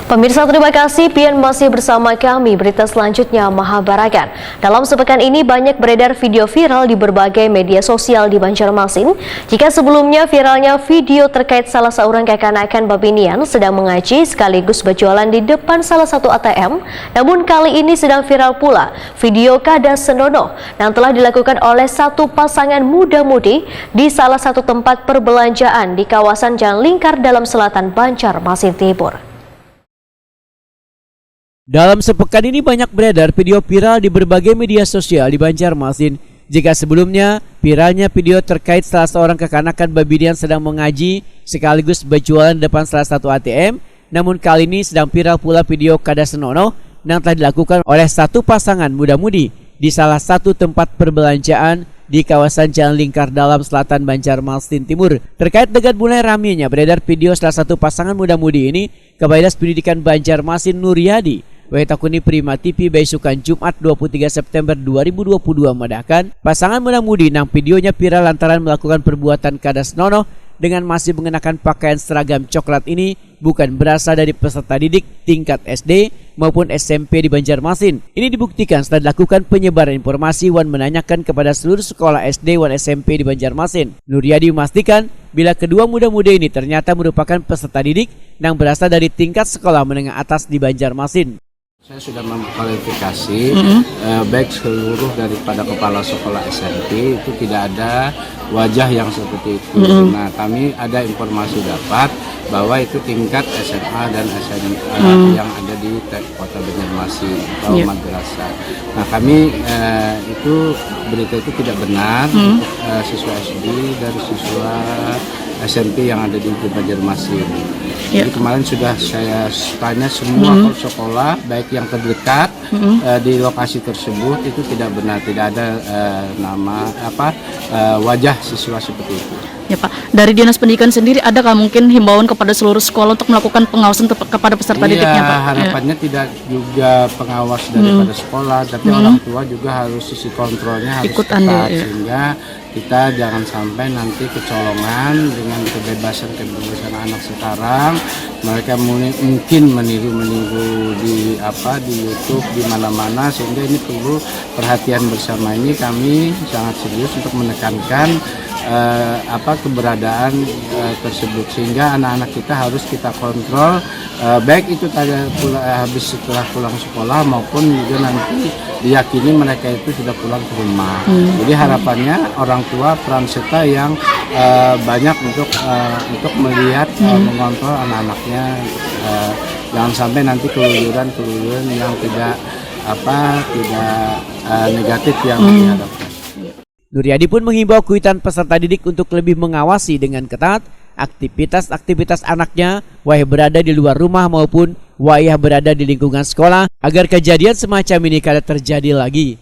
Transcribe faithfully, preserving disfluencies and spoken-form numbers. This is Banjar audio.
Pemirsa, terima kasih pian masih bersama kami. Berita selanjutnya mahabarakan. Dalam sepekan ini banyak beredar video viral di berbagai media sosial di Banjarmasin. Jika sebelumnya viralnya video terkait salah seorang kekanakan babinian sedang mengaji sekaligus berjualan di depan salah satu A T M, namun kali ini sedang viral pula video kada senonoh yang telah dilakukan oleh satu pasangan muda-mudi di salah satu tempat perbelanjaan di kawasan Jalan Lingkar Dalam Selatan, Banjarmasin Timur. Dalam sepekan ini banyak beredar video viral di berbagai media sosial di Banjarmasin. Jika sebelumnya, viralnya video terkait salah seorang kekanakan babinian sedang mengaji sekaligus berjualan di depan salah satu A T M, namun kali ini sedang viral pula video kada senonoh yang telah dilakukan oleh satu pasangan muda-mudi di salah satu tempat perbelanjaan di kawasan Jalan Lingkar Dalam Selatan, Banjarmasin Timur. Terkait dengan mulai ramenya beredar video salah satu pasangan muda-mudi ini, Kepala Dinas Pendidikan Banjarmasin, Nuryadi, wae takuni Prima T V baisukan Jumat dua puluh tiga September dua ribu dua puluh dua, madahkan pasangan muda-mudi nang videonya viral lantaran melakukan perbuatan kada senonoh dengan masih mengenakan pakaian seragam coklat ini bukan berasal dari peserta didik tingkat S D maupun S M P di Banjarmasin. Ini dibuktikan setelah dilakukan penyebaran informasi wan menanyakan kepada seluruh sekolah S D wan S M P di Banjarmasin. Nuryadi memastikan bila kedua muda-mudi ini ternyata merupakan peserta didik nang berasal dari tingkat sekolah menengah atas di Banjarmasin. Saya sudah mengklarifikasi, eh, baik seluruh daripada kepala sekolah S M P itu tidak ada wajah yang seperti itu. Nah, kami ada informasi dapat bahwa itu tingkat S M A dan S M A yang ada di te- kota Banjarmasin atau madrasah. Nah, kami, eh, itu berita itu tidak benar untuk, eh, siswa S D dan siswa S M P yang ada di Banjarmasin. Jadi kemarin sudah saya tanya semua kepala sekolah, baik yang terdekat, eh, di lokasi tersebut itu tidak benar, tidak ada, eh, nama apa, eh, wajah siswa seperti itu. Ya, Pak. Dari Dinas Pendidikan sendiri, adakah mungkin himbauan kepada seluruh sekolah untuk melakukan pengawasan tep- kepada peserta didiknya, Pak? Iya, harapannya tidak juga pengawas daripada sekolah, tapi orang tua juga harus sisi kontrolnya harus ketat, sehingga kita jangan sampai nanti kecolongan dengan kebebasan-kebebasan anak sekarang. Mereka muni- mungkin meniru-meniru di apa, di YouTube, di mana-mana, sehingga ini perlu perhatian bersama. Ini kami sangat serius untuk menekankan, eh, apa, keberadaan, eh, tersebut, sehingga anak-anak kita harus kita kontrol, eh, baik itu tadi pula, eh, habis setelah pulang sekolah maupun juga nanti diyakini mereka itu sudah pulang ke rumah. Jadi harapannya orang tua peran serta yang, eh, banyak untuk, eh, untuk melihat, eh, mengontrol anak-anaknya, eh, jangan sampai nanti keluyuran-keluyuran yang tidak apa, tidak, eh, negatif yang dihadapkan. Nuryadi pun menghimbau kuitan peserta didik untuk lebih mengawasi dengan ketat aktivitas-aktivitas anaknya, wayah berada di luar rumah maupun wayah berada di lingkungan sekolah, agar kejadian semacam ini kada terjadi lagi.